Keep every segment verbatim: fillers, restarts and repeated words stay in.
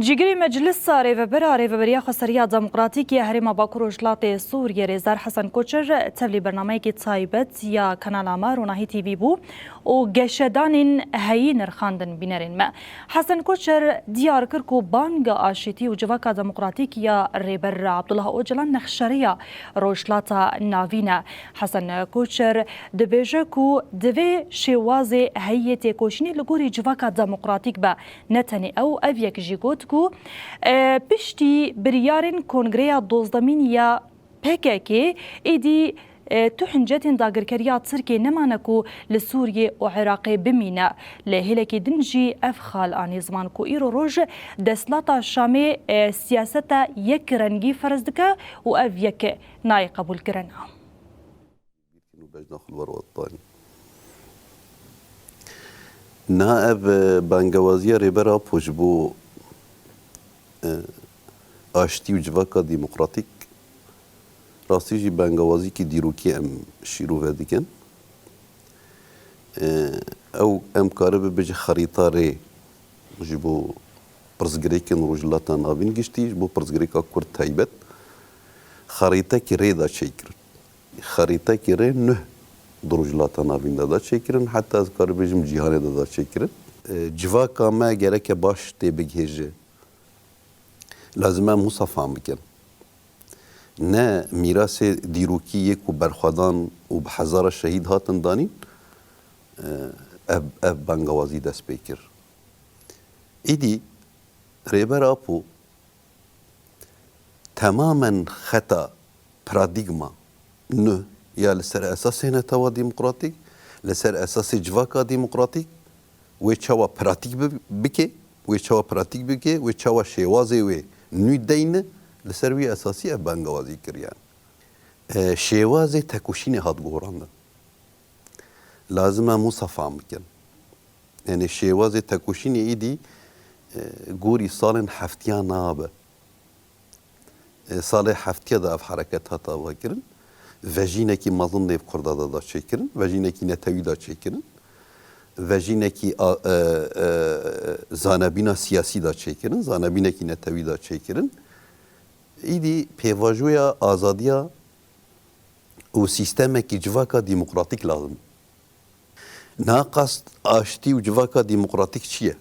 Cîgirê Meclisa Rêvebir a Rêveberiya Xweseriya Demokratîk ya Herêma Bakur Rojhilatê Sûriyê Rêzdar Hesen Koçer tevlî bernameyekî taybet ya Kanala Me Ronahî T V bû û geşedanên heyî nirxandin bînerên me. Hesen Koçer diyar kir ku banga aşîtî û civaka demokratîk ya Rêber Abdullah Ocalan nexşereya Rojhilata Navîn e. Hesen Koçer dibêje ku divê şêwazê heyî yê têkoşînê li gorî civaka demokratîk be. Ne tenê ew, ev yek jî got ku, e, piştî biryarên Kongreya dozdemîn ya P K K êdî, e, tu hincetên dagirkeriya Tirkiyê nemane ku li Sûriyê û Iraqê bimîne. Li hêlekî din jî ev xal anî ziman ku îro roj desthilata Şamê, e, siyaseta yek rengî ferz dike û ev yek nayê qebûlkirin. Niha ev, e, bangewaziya Rêber Apo ji bo, e, aştî û civaka demokratîk, rastî jî bangewazîkî dîrokî em şîrove dikin. E, ew em karibe bêje xerîta rê ji bo pirsgirêkên Rojhilata Navîn giştî, ji bo pirsgirêka Kurd taybet, xerîtekî rê da çêkirin. Xerîtekî rê nuh di Rojhilata Navîn de da çêkirin, heta ez karim bêjim cîhanê de da çêkirin. E, civaka me gereke baş tê bigihêje. Lazim e em wisa fam bikin. Ne mîrasê dîrokî yê ku berxwedan û bi hezara şehîd hatin danîn, e, ev, ev bangewazî dest pê kir. Îdî Rêber Apo temamen xeta paradîgma nû ya li ser esasê netewa demokratîk, li ser esasê civaka demokratîk, wê çawa pratîk bi-, bike, wê çawa pratîk bike, wê çawa şêwazê wê nû deyne, li ser wî esasî ev bangewazî kiriye. E, şêwazê tekoşînê hat guhorandin. Lazim e em wisa fam bikin. Yanî şêwazê tekoşînê êdî, e, gorî salên heftiyan nabe. E, salê heftiya de ev hereket hat avakirin. Vejînekî mezin nêv Kurda de da çêkirin. Vejînekî netewî da çêkirin. Vejînekî a-, e, e, zanebîna siyasî da çêkirin. Zanebînekî netewî da çêkirin. Îdî pêvajoya azadiya û sîstemekî civaka demokratîk lazim. Niha qast aştî û civaka demokratîk çi ye?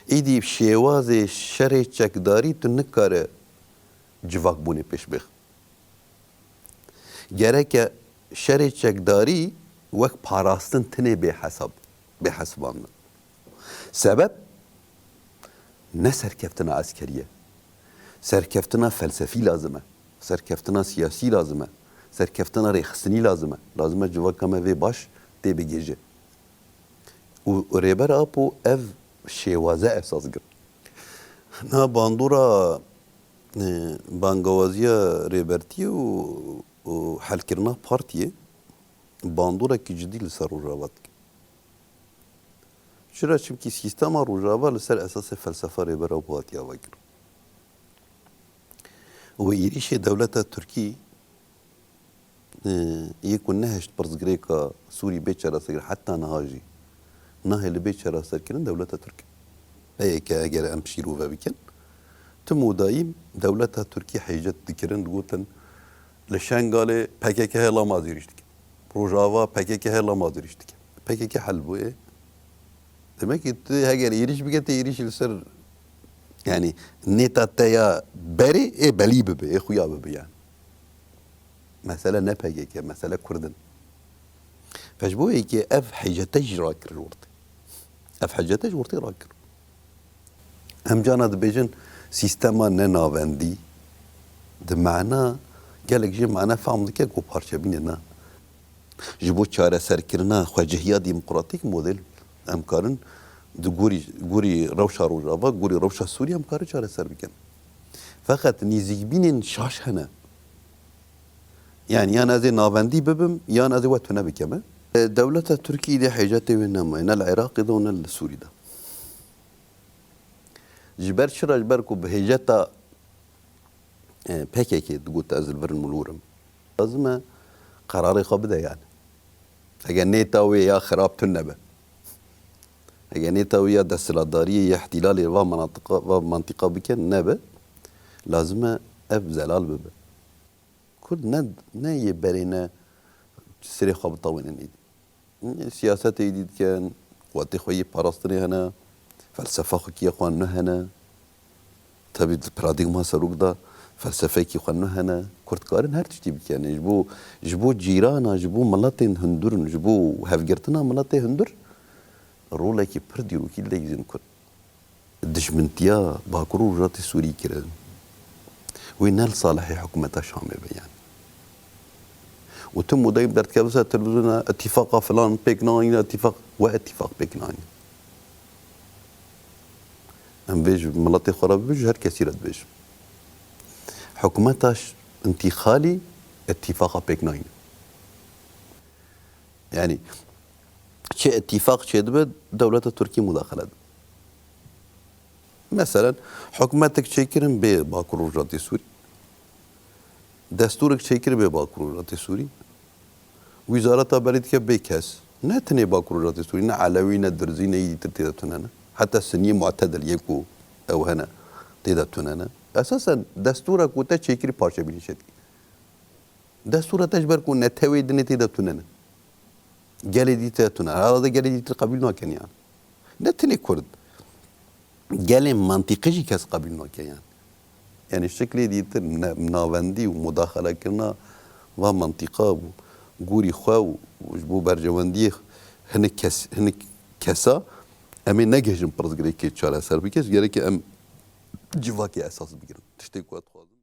Îdî şêwazê şerê çekdarî tu nikare civakbûnê pêş bêx. Gereke şerê çekdarî wek parastin tinê bê hesab, bê hesibandin. Sebeb ne serkeftina eskerî ye. Serkeftina felsefî lazim e. Serkeftina siyasî lazim e. Serkeftina rêxistinî lazim e. Lazim e civaka me vê baş tê bigihêje. Û Rêber Apo ev şêwaze esas girt. Na bandora, e, bangewaziya Rêbertiyê û, û helkirina partiyê bandorekî cidî li ser Rojava dike. Çira? Çimkî sîstema Rojava li ser esasê felsefa Rêber Apo hatiye vekirin. Wê êrîşê dewleta Tirkî, e, yê ku nehişt pirsgirêka Sûrî bê çareserkirin, heta niha jî nahêle bê çareserkirin dewleta Tirk. P Y K eger em şîrove bikin, tim û dayîm dewleta Tirkî hêcet dikirin, digotin, li Şengalê P K K hela ma zêrîş dike. Rojava P K K hela ma zêrîş dike. P K K hel bû, ê. Demek ki tu heger êrîş bike, tê êrîş li ser, yani, nêta te ya berê, ê belî bibe, ê xuya bibe yani. Mesele ne P K K, mesele Kurd in. Fe ji bo yekê ev hecete jî rakir ji ortê. Ev hecete ji ortê rakir. Em cana dibêjin sîstema ne navendî, di mana, gelek jê mana fam dike ku parçebînê na. Ji bo çareserkirina xwecihiya demokratîk model em karin di gorî, gorî rewşa Rojava, gorî rewşa Sûriyê em karin çareser bikin. Feqet nîzîkbînên şaş hene. Yani yan ez ê navendî bibim, yan ez ê we tune bikim. E, dewleta Tirkî de hêcetê wê nemaye, ne li Iraqê de û ne li Sûrî de. Ji ber çira? Ji ber ku bi hêceta, e, P K K digot ez li vir milûr im. Lazim e qerarê xwe bide yani. Eger nêta wê ya xirab tune be. Heger nêta wî ya desthilatdariyê, ya îhtîlalê va manatiqa, va mantîqa bike, nebe, lazim e ev zelal bibe. Kurd ne, ne yê berê ne serê xwe bitawênin êdî. Siyasetê êdî dikin, qwetê xwe yê parastinê hene, felsefa xwe kiye xwe nû hene. Tevî di paradîgma serok de felsefekî xwe nû hene. Kurd karin her tiştî bikin. Ji bo, ji bo cîrana, ji bo miletên hundur, ji bo hevgirtina miletê hundur rolekî pir dîrokî li degizên Kurd. Dijmintiya Bakur û Rojatê Sûrî kirin. Wê ne li salihê hikûmeta Şamê be yani. Û tu modayî derdikeve ser televizyona, îtîfaqa filan pêk nayîne, îtîfaq, we îtîfaq pêk nayîne. Em vê ji miletê xwe re bibêjin, ji her kesî re dibêjin. Hikûmeta ş-, întîxalî îtîfaqa pêk nayîne. Yani çi îtîfaq çêdibe, dewleta Tirkî mudaxele dibe. Meselen, hikûmetek çêkirin bê Bakur Rojatê Sûrî. Destûrek çêkirin bê Bakur Rojatê Sûrî. Wîzareta berê dike bê kes. Ne tenê Bakur Rojatê Sûrî, ne Elewî, ne Dirzî, ne yî dîtir tê de tune ne. Heta Sinî mu'tedil yê ku ew hene, tê de tune ne. Esasen destûra ku te çêkirî parçebînî çêdikî. Destûra te ji ber ku netewê dinê tê de tune ne. Gelê dî tê de tune. Herhalde gelê dîtir qebîl nakin yani. Ne tenê Kurd. Gelê mantîqî jî kes qebîl nake yani. Yani şiklê dîtir ne-, navendî û mudaxelekirina va mantîqa û gorî xwe û ji bo berjewendiyê hinek kes, hinek kesa em ê negihîjin pirsgirêkê çareser bike, ji gereke em civakê esas bigirin. Tiştê ku ez dixwazim.